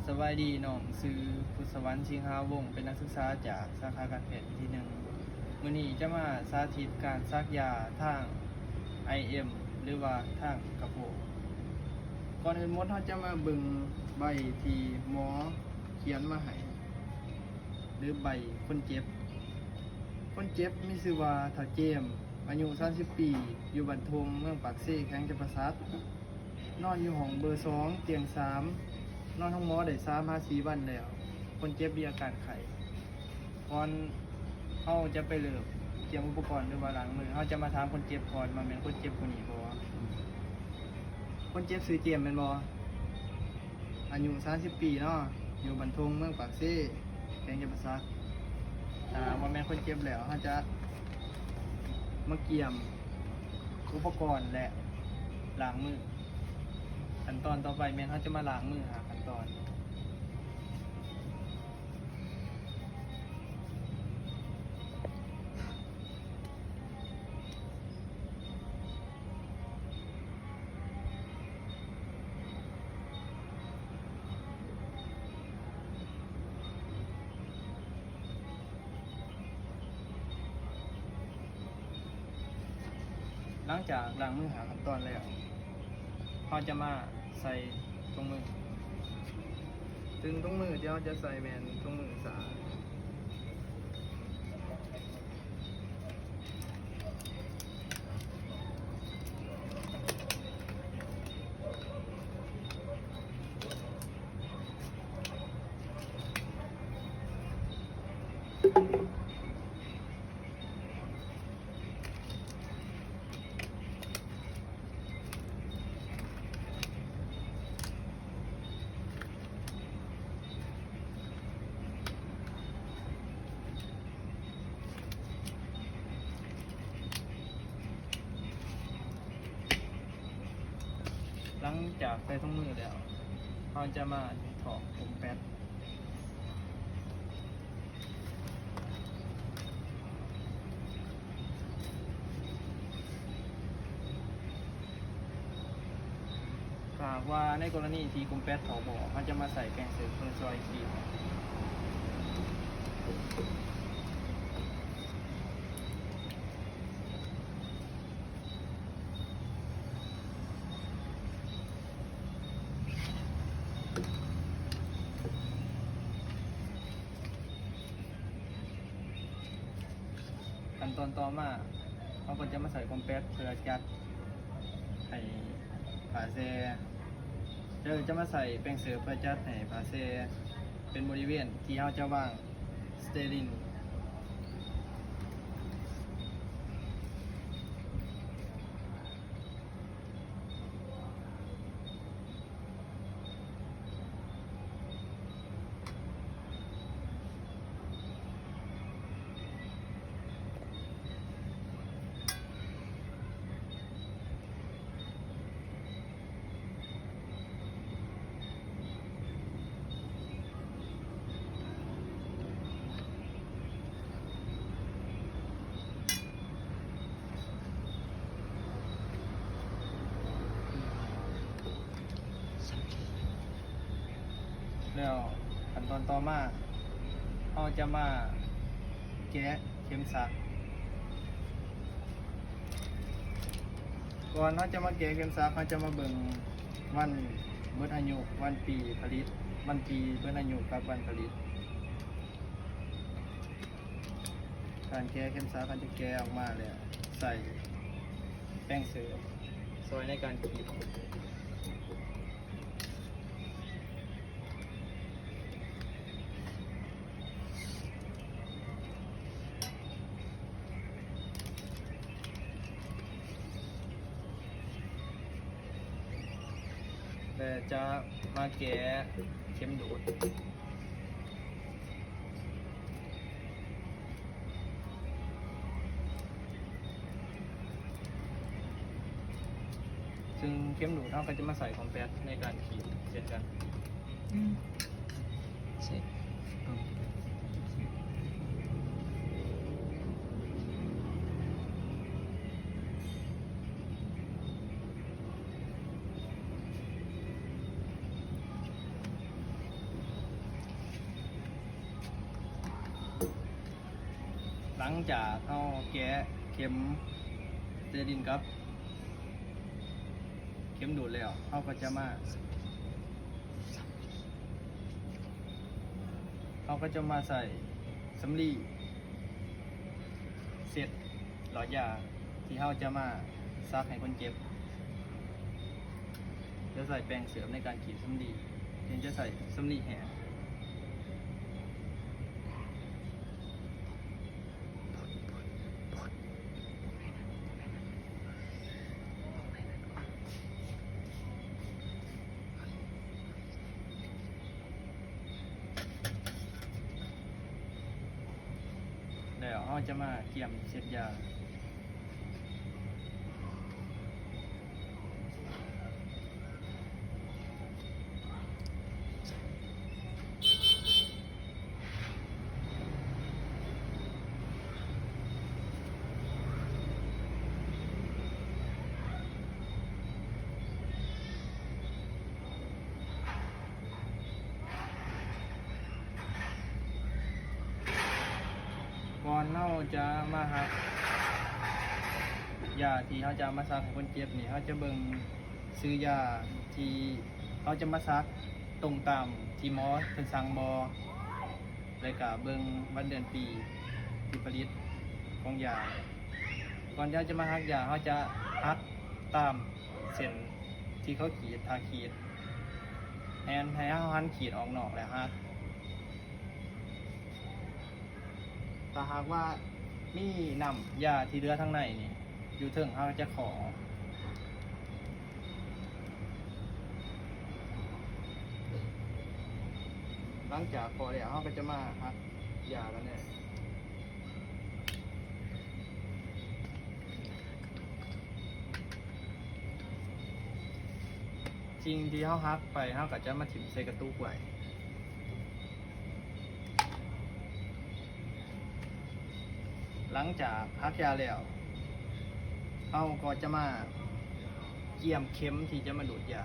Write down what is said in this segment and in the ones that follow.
ສະບາຍດີ, ນ້ອງຊື່ ພຸດສະຫວັນ ສິງຫາວົງ, ເປັນນັກສຶກສາຈາກສາຂາການແພດປີທີໜຶ່ງ. ມື້ນີ້ຈະມາສາທິດການສັກຢາທາງ ໄອເອັມ ຫຼືວ່າທາງກະໂພກ. ກ່ອນອື່ນໝົດ, ເຮົາຈະມາເບິ່ງໃບທີ່ໝໍຂຽນມາໃຫ້ ຫຼືໃບຄົນເຈັບ. ຄົນເຈັບມີຊື່ວ່າ ທ້າວ ເຈມ ອາຍຸ ສາມສິບ ປີ, ຢູ່ບ້ານທົ່ງ ເມືອງປາກເຊ, ແຂວງຈຳປາສັກ. ນອນຢູ່ຫ້ອງເບີສອງ ຕຽງສາມ, ນອນໂຮງໝໍໄດ້ສາມຫາສີ່ວັນແລ້ວ. ຄົນເຈັບມີອາການໄຂ້. ກ່ອນເຮົາຈະໄປເລີ່ມກຽມອຸປະກອນ ຫຼືວ່າລ້າງມື, ເຮົາຈະມາຖາມຄົນເຈັບກ່ອນວ່າແມ່ນຄົນເຈັບຜູ້ນີ້ບໍ່? ຄົນເຈັບຊື່ ເຈມ ແມ່ນບໍ່? ອາຍຸ ສາມສິບ ປີເນາະ, ຢູ່ບ້ານທົ່ງ ເມືອງປາກເຊ, ແຂວງຈຳປາສັກ. ຖ້າຫາກວ່າແມ່ນຄົນເຈັບແລ້ວ, ເຮົາຈະມາກຽມອຸປະກອນ ແລະ ລ້າງມື. ຂັ້ນຕອນຕໍ່ໄປແມ່ນເຮົາຈະມາລ້າງມື. ຫ້າຂັ້ນຕອນ. ຫຼັງຈາກລ້າງມືຫ້າຂັ້ນຕອນແລ້ວ, ເຮົາຈະມາໃສ່ຖົງມື. ຊຶ່ງຖົງມືທີ່ເຮົາຈະໃສ່ແມ່ນຖົງມືສາ. ຫຼັງຈາກໃສ່ຖົງມືແລ້ວ, ເຮົາຈະມາຖອກກົມແປດ. ຖ້າຫາກວ່າໃນກໍລະນີທີ່ກົມແປດຖອກບໍ່ອອກ, ເຮົາຈະມາໃສ່ແປ້ງເສີມເພື່ອຊ່ອຍຄີບ. ຂັ້ນຕອນຕໍ່ມາ, ເຮົາກໍຈະມາໃສ່ກົມແປດເພື່ອຈັດໃຫ້ຜ້າແຊ່, ແລ້ວຈະມາໃສ່ແປ້ງເສີມເພື່ອຈັດໃຫ້ຜ້າແຊ່ເປັນບໍລິເວນທີ່ເຮົາຈະວາງສະເຕຣິນ. ແລ້ວຂັ້ນຕອນຕໍ່ມາ, ເຮົາຈະມາແກະເຂັມສັກ. ກ່ອນເຮົາຈະມາແກະເຂັມສັກ, ເຮົາຈະມາເບິ່ງວັນໝົດອາຍຸ, ວັນປີຜະລິດ, ວັນປີໝົດອາຍຸກັບວັນຜະລິດ. ການແກະເຂັມສັກ, ເຮົາຈະແກະອອກມາແລ້ວໃສ່ແປ້ງເສີມຊ່ອຍໃນການຂີດ. ແລະ ຈະມາແກະເຂັມດູດ. ຊຶ່ງເຂັມດູດເຮົາກໍຈະມາໃສ່ຂອງແປດໃນການຂີດເຊັ່ນກັນ. ອືມ ໃສ່ ເອົາ ເ ຫຼັງຈາກເຮົາແກະເຂັມສະເຕຣິນກັບເຂັມດູດແລ້ວ ເຮົາກໍຈະມາ ເຮົາກໍຈະມາໃຊ້ສຳລີ ເຊັດຫຼອດຢາທີ່ເຮົາຈະມາສັກໃຫ້ຄົນເຈັບ ຈະໃຊ້ແປງເສີມໃນການຂີດສຳລີ ຈຶ່ງຈະໃຊ້ສຳລີແຫ້ງ. ແລ້ວເຮົາຈະມາກຽມເຊັດຢາ. ກ່ອນເຮົາຈະມາຮັກຢາທີ່ເຮົາຈະເອົາມາສັກໃຫ້ຄົນເຈັບນີ້ ເຮົາຈະເບິ່ງຊື່ຢາທີ່ເຮົາຈະມາສັກ ຕົງຕາມທີ່ໝໍເພິ່ນສັ່ງບໍ່ ແລະກະເບິ່ງວັນເດືອນປີທີ່ຜະລິດຂອງຢາ. ກ່ອນທີ່ເຮົາຈະມາຫັກຢາ ເຮົາຈະຫັກຕາມເສັ້ນທີ່ເຂົາຂີດ ຖ້າຂີດ ແມ່ນໃຫ້ເຮົາຫັນຂີດອອກນອກແລ້ວຫັກ. ຖ້າຫາກວ່າມີນ້ຳຢາທີ່ເຫຼືອທາງໃນນີ້ຢູ່ເທິງ ເຮົາຈະຂໍອອກ. ຫຼັງຈາກຂໍແລ້ວ ເຮົາກໍຈະມາຫັກຢາກັນເລີຍ. ສິ່ງທີ່ເຮົາຫັກໄປ ເຮົາກໍຈະມາຖິ້ມໃສ່ກະຕຸກໄວ້. ຫຼັງຈາກຫັກຢາແລ້ວ ເຮົາກໍຈະມາກຽມເຂັມທີ່ຈະມາດູດຢາ.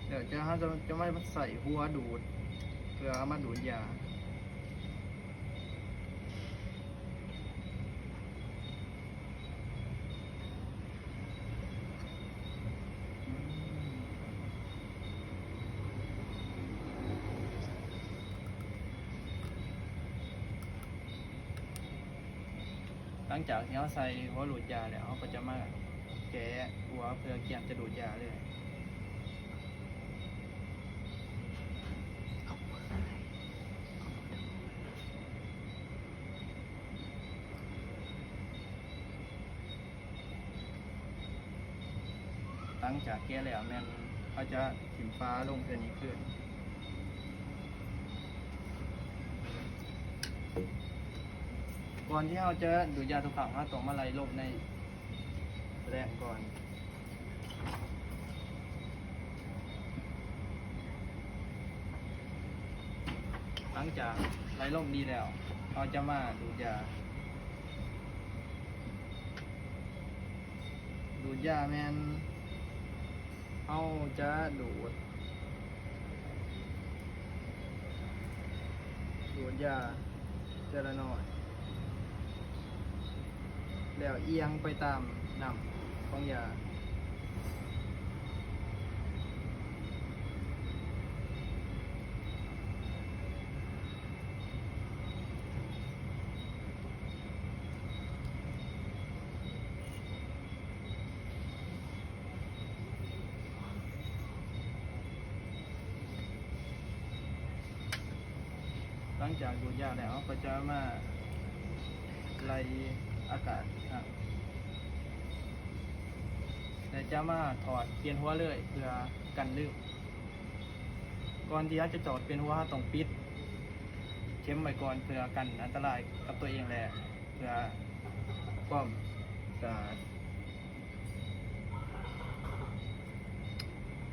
ແລ້ວຈະ ເຮົາຈະ ຈະມາໃສ່ຫົວດູດ ເພື່ອເອົາມາດູດຢາ. ຫຼັງຈາກທີ່ເຮົາໃສ່ຫົວດູດຢາແລ້ວ ເຮົາກໍຈະມາແກະຫົວເພື່ອກຽມຈະດູດຢາເລີຍ. ຫຼັງຈາກແກະແລ້ວແມ່ນເຮົາຈະຖິ້ມຝາລົງເທື່ອນີ້ຄືນ. ກ່ອນທີ່ເຮົາຈະດູດຢາທຸກຄັ້ງ ເຮົາຕ້ອງມາໄລ່ລົມໃນສະແດງກ່ອນ. ຫຼັງຈາກໄລ່ລົມດີແລ້ວ ເຮົາຈະມາດູດຢາ. ດູດຢາແມ່ນເຮົາຈະດູດ ດູດຢາເທື່ອລະໜ້ອຍ ແລ້ວອຽງໄປຕາມນ້ຳຂອງຢາ. ຫຼັງຈາກດູດຢາແລ້ວ ເຮົາກໍຈະມາໄລ່ອາກາດ ແລະ ຈະມາຖອດປ່ຽນຫົວເລີຍ ເພື່ອກັນລຶ້ງ. ກ່ອນທີ່ເຮົາຈະຖອດປ່ຽນຫົວ ເຮົາຕ້ອງປິດເຂັມໄວ້ກ່ອນ ເພື່ອກັນອັນຕະລາຍກັບຕົວເອງ ແລະ ເພື່ອຄວາມສະອາດ. ຫຼັງຈາກເຮົາຈະມາ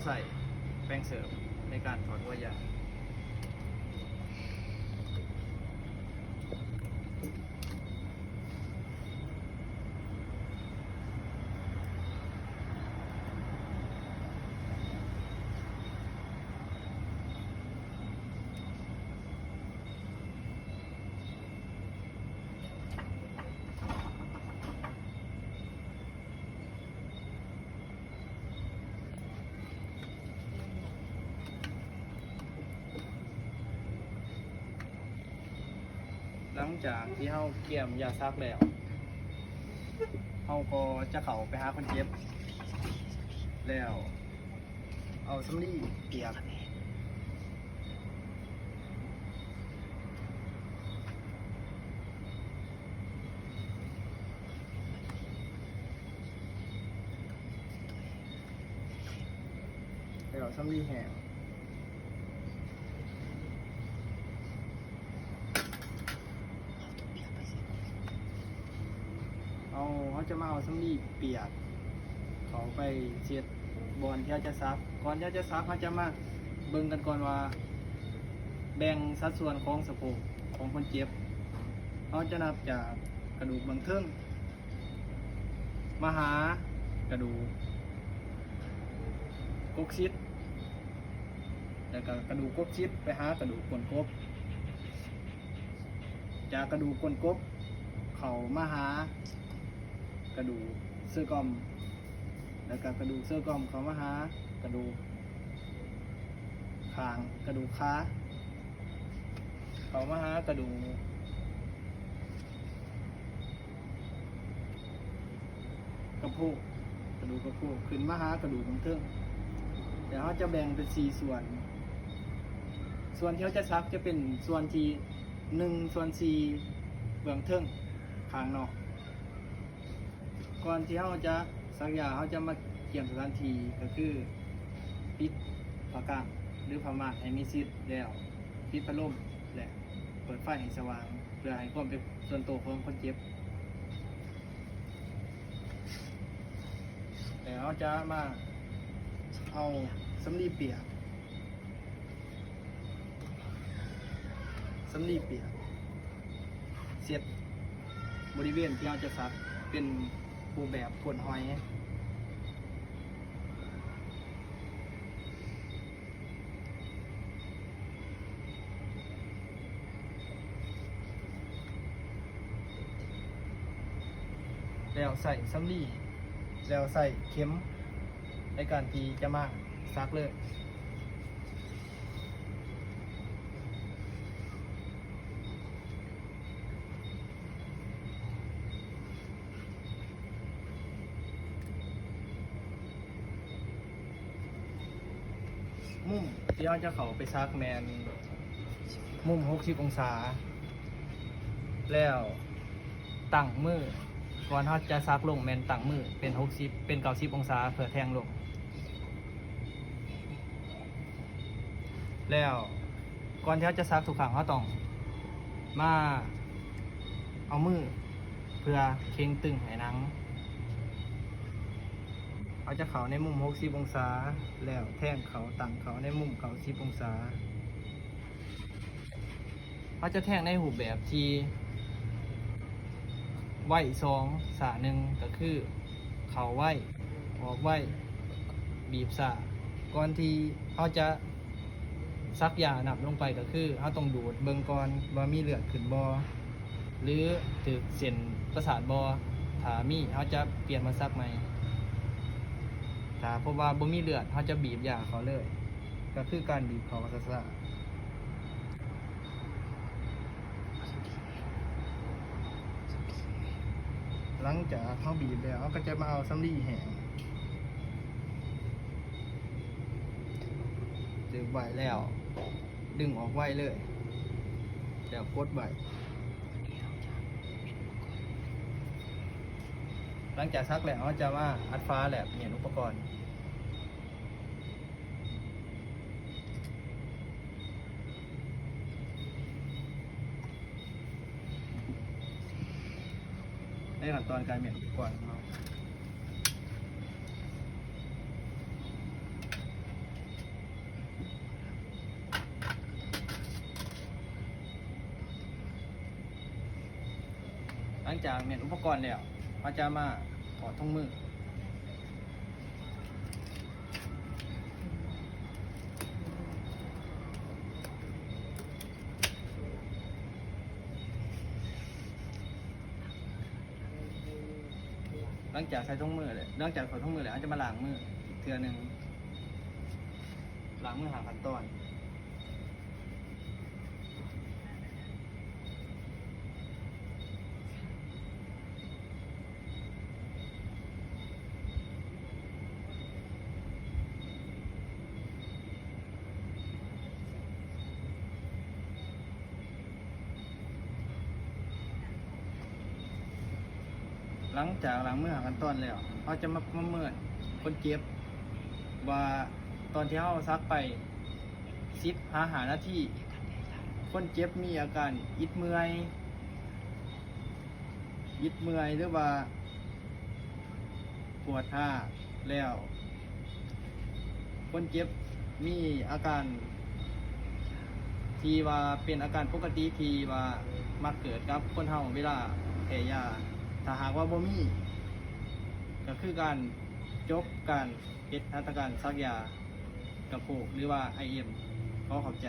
ໃສ່ແປ້ງເສີມໃນການຖອດຫົວຢາ. ຫຼັງຈາກທີ່ເຮົາກຽມຢາສັກແລ້ວ, ເຮົາກໍຈະເຂົ້າໄປຫາຄົນເຈັບ ແລ້ວເອົາສຳລີປຽກ ແລ້ວສຳລີແຫ້ງ ເອົາ ເຮົາຈະມາເອົາສຳລີປຽກເຂົ້າໄປເຊັດບ່ອນທີ່ເຮົາຈະສັກ. ກ່ອນທີ່ເຮົາຈະສັກ ເຮົາຈະມາເບິ່ງກັນກ່ອນວ່າ ແບ່ງສັດສ່ວນຂອງສະໂພກຂອງຄົນເຈັບ. ເຮົາຈະນັບຈາກກະດູກເບື້ອງເທິງ ມາຫາກະດູກກົກສິດ ແລ້ວກະກະດູກກົກສິດໄປຫາກະດູກກົ້ນກົບ, ຈາກກະດູກກົ້ນກົບເຂົ້າມາຫາກະດູກເຊີກອມ, ແລ້ວກະກະດູກເຊີກອມເຂົ້າມາຫາກະດູກຂ້າງ ກະດູກຂາ ເຂົ້າມາຫາກະດູກ ກະໂພກ ກະດູກກະໂພກ ຂຶ້ນມາຫາກະດູກເບື້ອງເທິງ. ແລ້ວເຮົາຈະແບ່ງເປັນສີ່ສ່ວນ, ສ່ວນທີ່ເຮົາຈະສັກຈະເປັນສ່ວນທີໜຶ່ງສ່ວນສີ່ເບື້ອງເທິງຂ້າງນອກ. ກ່ອນທີ່ເຮົາຈະສັກຢາ ເຮົາຈະມາກຽມສະຖານທີ່ ກໍຄືປິດຜ້າກັ້ນ ຫຼື ຜ້າມ່ານໃຫ້ມິດຊິດ ແລ້ວປິດພັດລົມ ແລະ ເປີດໄຟໃຫ້ສະຫວ່າງ ເພື່ອໃຫ້ຄວາມເປັນສ່ວນໂຕຂອງຄົນເຈັບ. ແລ້ວເຮົາຈະມາເອົາສຳລີປຽກ ສຳລີປຽກ ເຊັດບໍລິເວນທີ່ເຮົາຈະສັກເປັນຮູບແບບກົ້ນຫອຍ. ແລ້ວໃຊ້ສຳລີ ແລ້ວໃຊ້ເຂັມໃນການທີ່ຈະມາສັກເລີຍ. ມຸມທີ່ເຮົາຈະເຂົ້າໄປສັກແມ່ນມຸມຫົກສິບອົງສາ ແລ້ວຕັ້ງມື ກ່ອນເຮົາຈະສັກລົງແມ່ນຕັ້ງມືເປັນຫົກສິບ ເປັນເກົ້າສິບອົງສາເພື່ອແທງລົງ. ແລ້ວກ່ອນທີ່ເຮົາຈະສັກທຸກຄັ້ງ ເຮົາຕ້ອງມາເອົາມືເພື່ອເຄັ່ງຕຶງໃຫ້ໜັງ. ເຮົາຈະເຂົ້າໃນມຸມຫົກສິບອົງສາ ແລ້ວແທງເຂົ້າ ຕັ້ງເຂົ້າໃນມຸມເກົ້າສິບອົງສາ. ເຮົາຈະແທງໃນຮູບແບບທີ່ໄວສອງ ຊ້າໜຶ່ງ ກໍຄືເຂົ້າໄວ ອອກໄວ ບີບຊ້າ. ກ່ອນທີ່ເຮົາຈະສັກຢານຳລົງໄປ ກໍຄືເຮົາຕ້ອງດູດເບິ່ງກ່ອນວ່າມີເລືອດຂຶ້ນບໍ່ ຫຼື ຖືກເສັ້ນປະສາດບໍ່. ຖ້າມີ ເຮົາຈະປ່ຽນມາສັກໃໝ່. ຖ້າພົບວ່າບໍ່ມີເລືອດ ເຮົາຈະບີບຢາເຂົ້າເລີຍ, ກໍຄືການບີບເຂົ້າຊ້າໆ. ຫຼັງຈາກເຮົາບີບແລ້ວ ເຮົາກໍຈະມາເອົາສຳລີແຫ້ງ ເຈີບໄວ້ແລ້ວ ດຶງອອກໄວເລີຍ ແລ້ວກົດໄວ້. ຫຼັງຈາກສັກແລ້ວ ເຮົາຈະມາອັດຝາ ແລະ ມ້ຽນອຸປະກອນ. ໃນຂັ້ນຕອນການມ້ຽນອຸປະກອນຂອງເຮົາ, ຫຼັງຈາກແມ່ນອຸປະກອນແລ້ວ ເຮົາຈະມາຖອດຖົງມື. ຫຼັງຈາກໃສ່ຖົງມືແລ້ວ ຫຼັງຈາກຖອດຖົງມືແລ້ວ ເຮົາຈະມາລ້າງມືອີກເທື່ອໜຶ່ງ, ລ້າງມືຫ້າຂັ້ນຕອນ. ຫຼັງຈາກລ້າງມືຫ້າຂັ້ນຕອນແລ້ວ ເຮົາຈະມາປະເມີນຄົນເຈັບວ່າ ຕອນທີ່ເຮົາສັກໄປສິບຫາຫ້ານາທີ ຄົນເຈັບມີອາການອິດເມື່ອຍ, ອິດເມື່ອຍ ຫຼືວ່າປວດຮາກແລ້ວ ຄົນເຈັບມີອາການທີ່ວ່າເປັນອາການປົກກະຕິທີ່ວ່າມັກເກີດກັບຄົນເຮົາເວລາແພ້ຢາ. ຖ້າຫາກວ່າບໍ່ມີ ກໍຄືການຈົບການເຮັດຫັດຖະການສັກຢາກະໂພກ ຫຼືວ່າ ໄອເອັມ. ຂໍຂອບໃຈ.